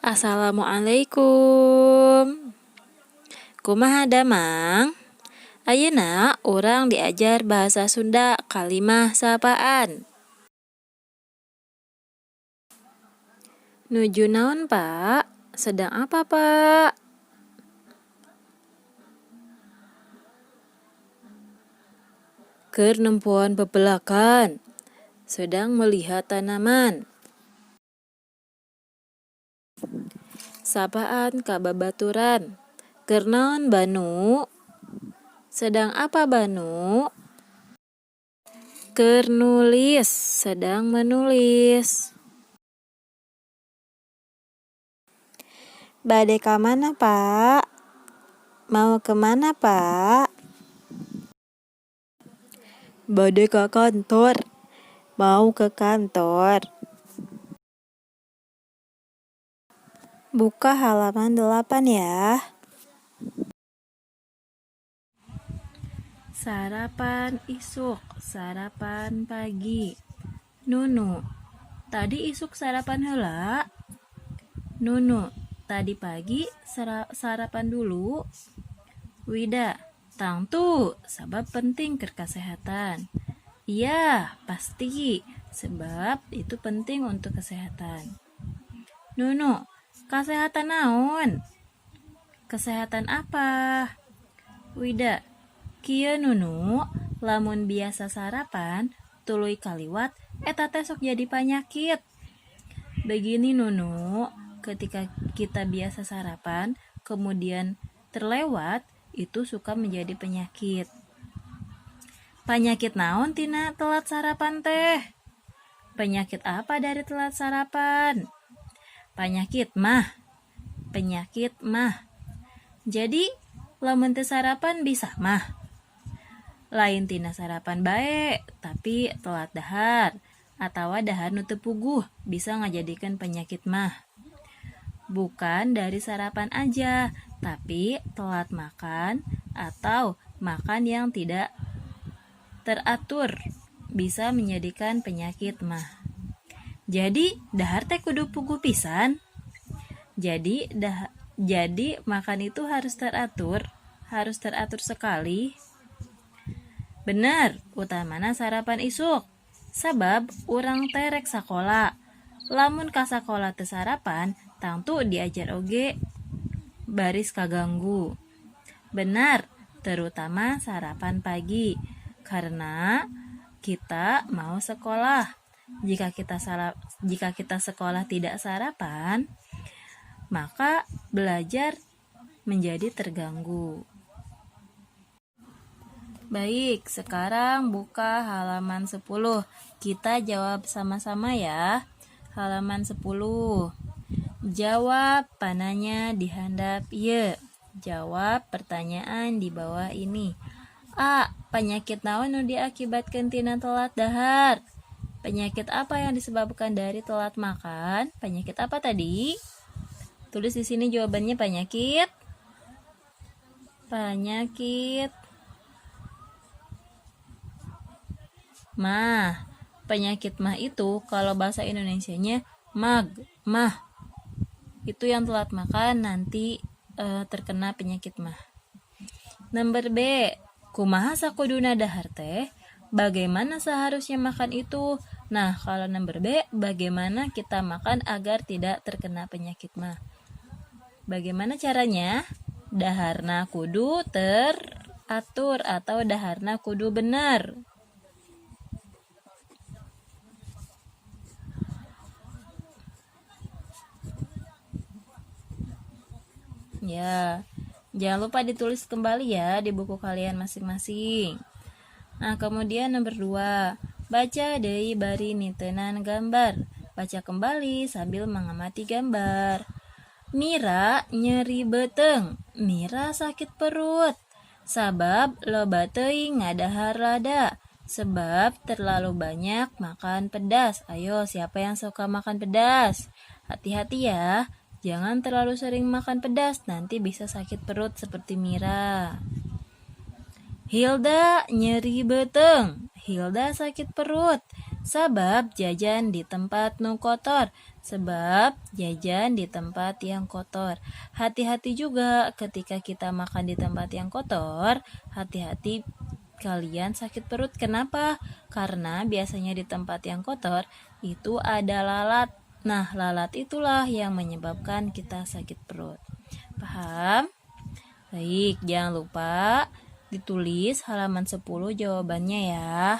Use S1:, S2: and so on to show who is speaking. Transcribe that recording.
S1: Assalamualaikum. Kumaha damang? Ayeuna urang diajar bahasa Sunda kalimah sapaan. Nuju naon, Pak? Sedang apa, Pak? Keur nempoan pepelakan. Sedang melihat tanaman. Sapaan ka babaturan. Keur naon, Banu? Sedang apa, Banu? Keur nulis, sedang menulis. Bade ka mana, Pak? Mau ke mana, Pak? Bade ka kantor. Mau ke kantor. Buka halaman 8 ya. Sarapan isuk, sarapan pagi. Nunu, tadi isuk sarapan heula? Nunu, tadi pagi sarapan dulu. Wida, tangtu, sabab penting keur kesehatan. Iya, pasti, sebab itu penting untuk kesehatan. Nunu, kesehatan naon? Kesehatan apa? Wida, kieu Nunu, lamun biasa sarapan, tuluy kaliwat, eta teh sok jadi panyakit. Begini Nunu, ketika kita biasa sarapan, kemudian terlewat, itu suka menjadi penyakit. Penyakit naon tina telat sarapan teh? Penyakit apa dari telat sarapan? Penyakit maag. Penyakit maag. Jadi, lamun teu sarapan bisa maag. Lain tina sarapan bae, tapi telat dahar atawa dahar nu teu puguh bisa ngajadikeun penyakit maag. Bukan dari sarapan aja, tapi telat makan atau makan yang tidak teratur bisa menjadikan penyakit maag. Jadi, dahar teh kudu puguh pisan. Jadi makan itu harus teratur sekali. Bener, utamana sarapan isuk. Sabab urang teh rek sakola. Lamun ka sakola teu sarapan, tangtu diajar oge baris kaganggu. Benar, terutama sarapan pagi. Karena kita mau sekolah. Jika kita sekolah tidak sarapan, maka belajar menjadi terganggu. Baik, sekarang buka halaman 10. Kita jawab sama-sama ya. Halaman 10. Jawab pananya di handap ieu. Jawab pertanyaan di bawah ini. A. Penyakit naon nu diakibatkeun tina telat dahar? Penyakit apa yang disebabkan dari telat makan? Penyakit apa tadi? Tulis di sini jawabannya penyakit. Penyakit maag. Penyakit maag itu kalau bahasa Indonesianya maag, maag. Itu yang telat makan nanti terkena penyakit maag. Nomor B, kumaha sakuduna dahar teh? Bagaimana seharusnya makan itu? Nah, kalau nomor B, bagaimana kita makan agar tidak terkena penyakit maag? Bagaimana caranya? Daharna kudu teratur atau daharna kudu benar. Ya, jangan lupa ditulis kembali ya di buku kalian masing-masing. Nah, kemudian nomor 2, baca deui bari nitenan gambar. Baca kembali sambil mengamati gambar. Mira nyeri beuteung. Mira sakit perut. Sabab loba teuing ngadahar lada. Sebab terlalu banyak makan pedas. Ayo, siapa yang suka makan pedas? Hati-hati ya. Jangan terlalu sering makan pedas, nanti bisa sakit perut seperti Mira. Hilda nyeri beuteung. Hilda sakit perut. Sabab jajan di tempat nu kotor. Sebab jajan di tempat yang kotor. Hati-hati juga ketika kita makan di tempat yang kotor, hati-hati kalian sakit perut. Kenapa? Karena biasanya di tempat yang kotor itu ada lalat. Nah, lalat itulah yang menyebabkan kita sakit perut. Paham? Baik, jangan lupa ditulis halaman 10 jawabannya ya.